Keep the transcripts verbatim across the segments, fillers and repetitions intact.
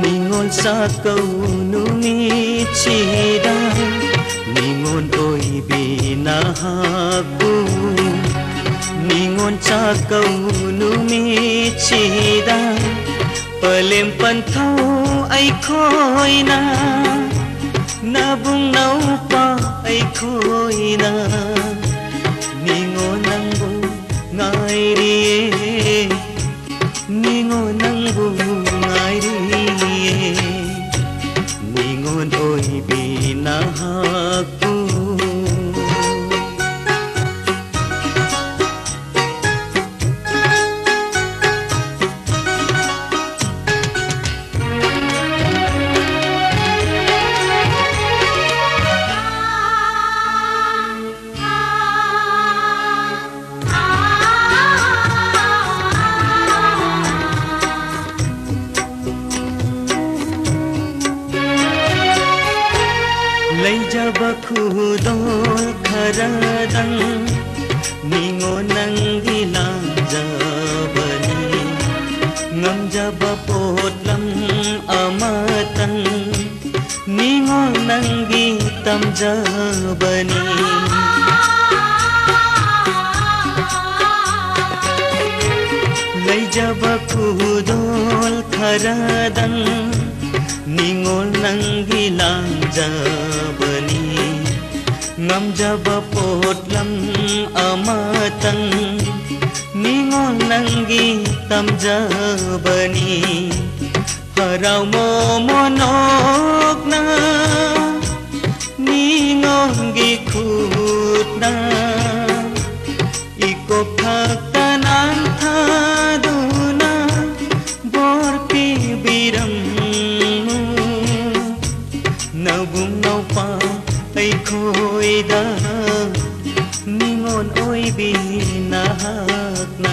ꯅꯤꯉꯣꯜ ꯆꯥꯛꯀꯧ ꯅꯨꯃꯤꯠꯁꯤꯗ ꯅꯤꯉꯣꯜ ꯑꯣꯏꯕꯤ ꯅꯍꯥꯛꯄꯨ, ꯅꯤꯉꯣꯜ ꯆꯥꯛꯀꯧ ꯅꯨꯃꯤꯠꯁꯤꯗ ꯄꯂꯦꯝ ꯄꯟꯊꯧ ꯑꯩꯈꯣꯏꯅ, ꯅꯕꯨꯡ ꯅꯧꯄꯥ ꯑꯩꯈꯣꯏꯅ ꯅꯤꯉꯣꯜ ꯅꯪꯕꯨ ꯉꯥꯏꯔꯤꯌꯦ꯫ ꯅꯤꯉꯣꯜ ꯅꯪꯕꯨ ꯉꯥꯏꯔꯤꯌꯦ, ꯅꯤꯉꯣꯜ ꯑꯣꯏꯕꯤ ꯅꯍꯥꯛꯄꯨ꯫ ꯂꯩꯖꯕ ꯈꯨꯗꯣꯜ ꯈꯔꯗꯪ ꯅꯤꯉꯣꯜ ꯅꯪꯒꯤ ꯂꯥꯟꯖꯕꯅꯤ, ꯉꯝꯖꯕ ꯄꯣꯠꯂꯝ ꯑꯃꯇꯪ ꯅꯤꯉꯣꯜ ꯅꯪꯒꯤ ꯇꯝꯖꯕꯅꯤ꯫ ꯂꯩꯖꯕ ꯈꯨꯗꯣꯜ ꯈꯔꯗꯪ ꯅꯤꯉꯣꯜ ꯅꯪꯒꯤ ꯂꯥꯟꯖꯕꯅꯤ꯫ ꯉꯝꯖꯕ ꯄꯣꯠꯂꯝ ꯑꯃꯇꯪ ꯅꯤꯉꯣꯜ ꯅꯪꯒꯤ ꯇꯝꯖꯕꯅꯤ꯫ ꯍꯔꯥꯎ ꯃꯣꯃꯣꯟ ꯅꯣꯛꯅ ꯅꯤꯉꯣꯜꯒꯤ ꯈꯨꯠꯅ ꯏꯀꯣꯛ ꯊꯛꯇ ꯅꯥꯟꯊꯗꯨꯅ ꯕꯣꯔ ꯄꯤꯕꯤꯔꯝꯃꯨ꯫ ꯅꯕꯨꯡ ꯅꯧꯄꯥ ꯑꯩꯈꯣꯏꯗ ꯅꯤꯉꯣꯜ ꯑꯣꯏꯕꯤ ꯅꯍꯥꯛꯅ꯫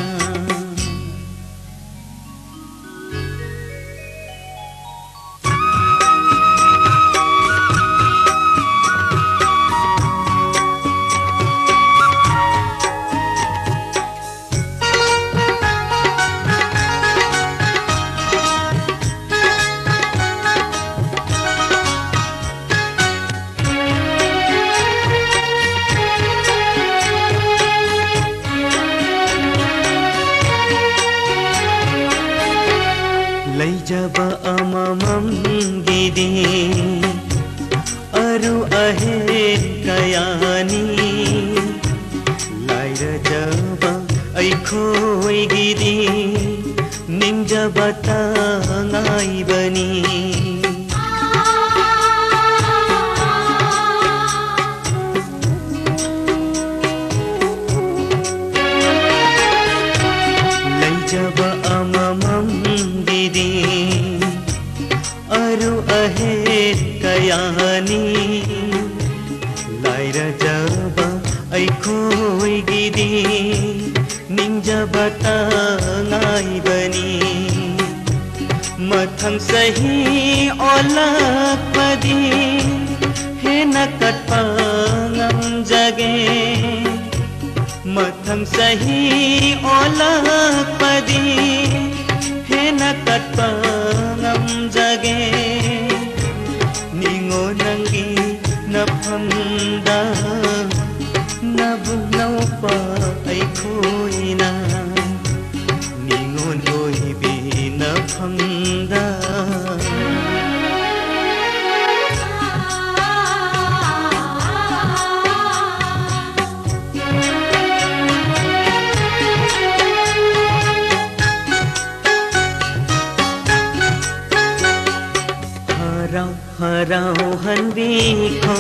ꯂꯩꯖꯕ ꯑꯃꯃꯝꯒꯤꯗꯤ ꯑꯔꯨ ꯑꯍꯦꯟ ꯀꯌꯥꯅꯤ꯫ ꯂꯥꯏꯔꯖꯕ ꯑꯩꯈꯣꯏꯒꯤꯗꯤ ꯅꯤꯡꯖꯕꯇ ꯉꯥꯏꯕꯅꯤ꯫ ꯂꯩꯖꯕ ꯑꯃꯃꯝꯒꯤꯗꯤ ꯑꯔꯨ ꯑꯍꯦꯟ ꯀꯌꯥꯅꯤ꯫ ꯂꯥꯏꯔꯖꯕ ꯑꯩꯈꯣꯏꯒꯤꯗꯤ ꯅꯤꯡꯖꯕꯇ ꯉꯥꯏꯕꯅꯤ꯫ ꯃꯊꯪ ꯆꯍꯤ ꯑꯣꯜꯂꯛꯄꯗꯤ ꯍꯦꯟꯅ ꯀꯠꯄ ꯉꯝꯖꯒꯦ꯫ ꯃꯊꯪ ꯆꯍꯤ ꯑꯣꯜꯂꯛꯄꯗꯤ ꯍꯦꯟꯅ ꯀꯠꯄ ꯉꯝꯖꯒꯦ꯫ ꯅꯤꯉꯣꯜ ꯅꯪꯒꯤ ꯅꯐꯝꯗ ꯅꯕꯨꯡ ꯅꯧꯄꯥ ꯑꯩꯈꯣꯏꯅ ꯅꯤꯉꯣꯜ ꯑꯣꯏꯕꯤ ꯅꯐꯝꯗ꯫ ꯍꯔꯥꯎ ꯍꯔꯥꯎꯍꯟꯕꯤꯈꯣ,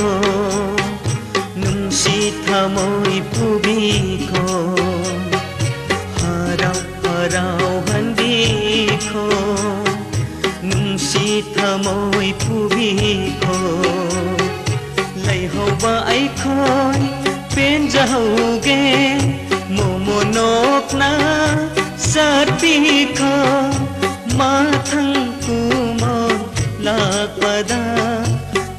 ꯅꯨꯡꯁꯤ ꯊꯃꯣꯏ ꯄꯨꯕꯤꯈꯣ꯫ ꯍꯔꯥꯎ ꯍꯔꯥꯎꯍꯟꯕꯤꯈꯣ, ꯅꯨꯡꯁꯤ ꯊꯃꯣꯏ ꯄꯨꯕꯤꯈꯣ꯫ ꯂꯩꯍꯧꯕ ꯑꯩꯈꯣꯏ ꯄꯦꯟꯖꯍꯧꯒꯦ, ꯃꯣꯃꯣ ꯅꯣꯛꯅ ꯆꯠꯄꯤꯈꯣ꯫ ꯃꯊꯪ ꯀꯨꯝꯃꯣ ꯂꯥꯛꯄꯗ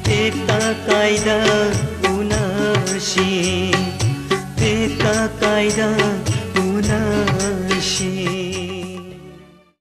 ꯇꯦꯛꯇ ꯀꯥꯏꯗ ꯎꯅꯁꯤ, ꯇꯦꯛꯇ ꯀꯥꯏꯗ